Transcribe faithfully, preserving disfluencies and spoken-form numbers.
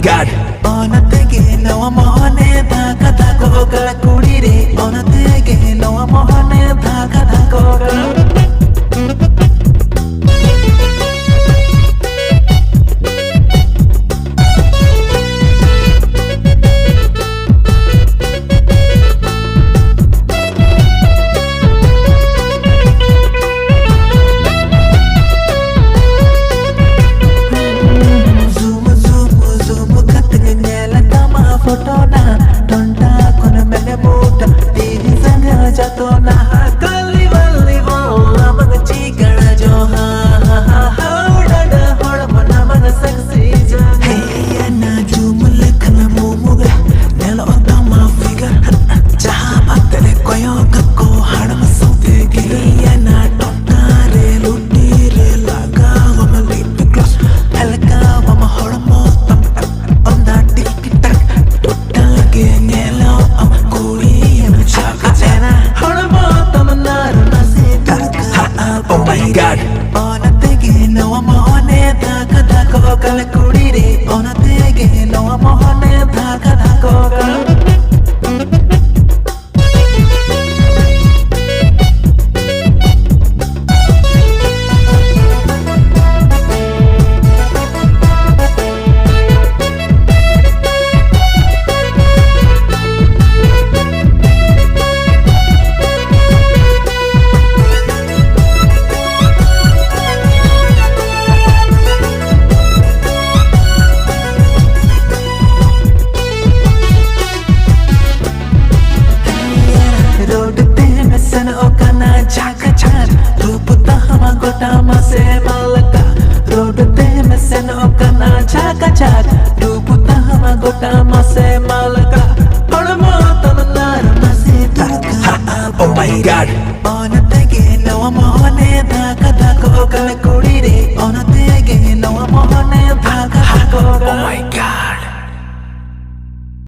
God. ᱚᱱᱟ ᱛᱮᱜᱮ ᱱᱚᱣᱟ ᱢᱚᱦᱚᱱᱮ ᱫᱷᱟᱠᱟ ᱫᱷᱟᱠᱚ ᱠᱟᱱᱟ ᱠᱩᱲᱤ ᱨᱮ, ᱚᱱᱟ ᱛᱮᱜᱮ ᱱᱚᱣᱟ ᱢᱚᱦᱚᱱᱮ ᱫᱷᱟᱠᱟ ᱫᱷᱟᱠᱚ ᱠᱟᱱᱟ᱾ Zoom, zoom, zoom ᱠᱟᱛᱮ ᱧᱮᱞ ᱛᱟᱢᱟ ᱯᱷᱳᱴᱳ ᱱᱟ, ᱴᱚᱱᱴᱟ ᱠᱷᱚᱱ ᱢᱮᱱᱮ ᱢᱩᱴᱟ, ᱛᱤᱨᱤ ᱥᱟᱸᱜᱟ ᱡᱟᱛᱚ ᱱᱟ, ᱠᱟᱞᱤ ᱵᱟᱞᱤ ᱵᱚᱞᱟ ᱢᱟᱱ ᱪᱤᱠᱟᱲᱟ ᱡᱚ ᱦᱟ, ᱦᱟ, ᱦᱟ, ᱦᱟ, ᱰᱟᱰᱟ ᱦᱚᱲᱢᱚ ᱱᱟ ᱢᱟᱱ ᱥᱮᱠᱥᱤ ᱡᱟ᱾ ᱦᱮᱭ ᱱᱟ ᱡᱩᱢ ᱞᱮᱠᱷᱟᱱ ᱢᱩᱢᱩ ᱜᱮ ᱧᱮᱞᱚᱜ ᱛᱟᱢᱟ ᱯᱷᱤᱜᱟᱨ, ᱡᱟᱦᱟᱸ ᱵᱟᱛ ᱨᱮ ᱠᱚᱭᱚᱜ ᱟᱠᱚ ᱦᱟᱲᱟᱢ ᱥᱟᱶᱛᱮ ᱜᱮ᱾ ᱦᱮᱭ ᱱᱟ ᱴᱚᱴᱟ ᱨᱮ ᱞᱩᱴᱤ ᱨᱮ ᱞᱟᱜᱟᱣ ᱟᱢ ᱞᱤᱯ ᱜᱞᱚᱥ, ᱦᱮᱞᱠᱟᱣ ᱟᱢ ᱦᱚᱲᱢᱚ ᱛᱟᱢ ᱚᱱᱟ ᱴᱤᱠ ᱴᱟᱠ, ᱴᱚᱴᱟ ᱜᱮ ᱧᱮᱞᱚᱜ ᱟᱢ ᱠᱩᱲᱤ ᱮᱢ ᱪᱟᱠᱟ ᱪᱮᱦᱨᱟ, ᱦᱚᱲᱢᱚ ᱛᱟᱢ ᱱᱟᱨ ᱱᱟᱥᱮ ᱫᱟᱨᱠᱟ᱾ Oh my God. ᱚᱱᱟ ᱛᱮᱜᱮ ᱱᱚᱣᱟ ᱢᱚᱦᱚᱱᱮ ᱫᱷᱟᱠᱟ ᱫᱷᱟᱠᱚ ᱠᱟᱱᱟ ᱠᱩᱲᱤ ᱨᱮ, ᱚᱱᱟ ᱛᱮᱜᱮ ᱱᱚᱣᱟ ᱢᱚᱦᱚᱱᱮ ᱫᱷᱟᱠᱟ ᱫᱷᱟᱠᱚ ᱠᱟᱱᱟ᱾ ᱨᱳᱰ ᱛᱮᱢ ᱥᱮᱱᱚᱜ ᱠᱟᱱᱟ ᱡᱷᱟᱠ ᱡᱷᱟᱠ, ᱨᱩᱯ ᱛᱟᱢ ᱜᱚᱴᱟ ᱢᱟᱥᱮ ᱢᱟᱞᱠᱟ᱾ ᱨᱳᱰ ᱛᱮᱢ ᱥᱮᱱᱚᱜ ᱠᱟᱱᱟ ᱡᱷᱟᱠ ᱡᱷᱟᱠ, ᱨᱩᱯ ᱛᱟᱢ ᱜᱚᱴᱟ ᱢᱟᱥᱮ ᱢᱟᱞᱠᱟ᱾ ᱦᱚᱲᱢᱚ ᱛᱟᱢ ᱱᱟᱨ ᱢᱟᱥᱮ ᱫᱟᱨᱠᱟ᱾ Oh my God. ᱚᱱᱟ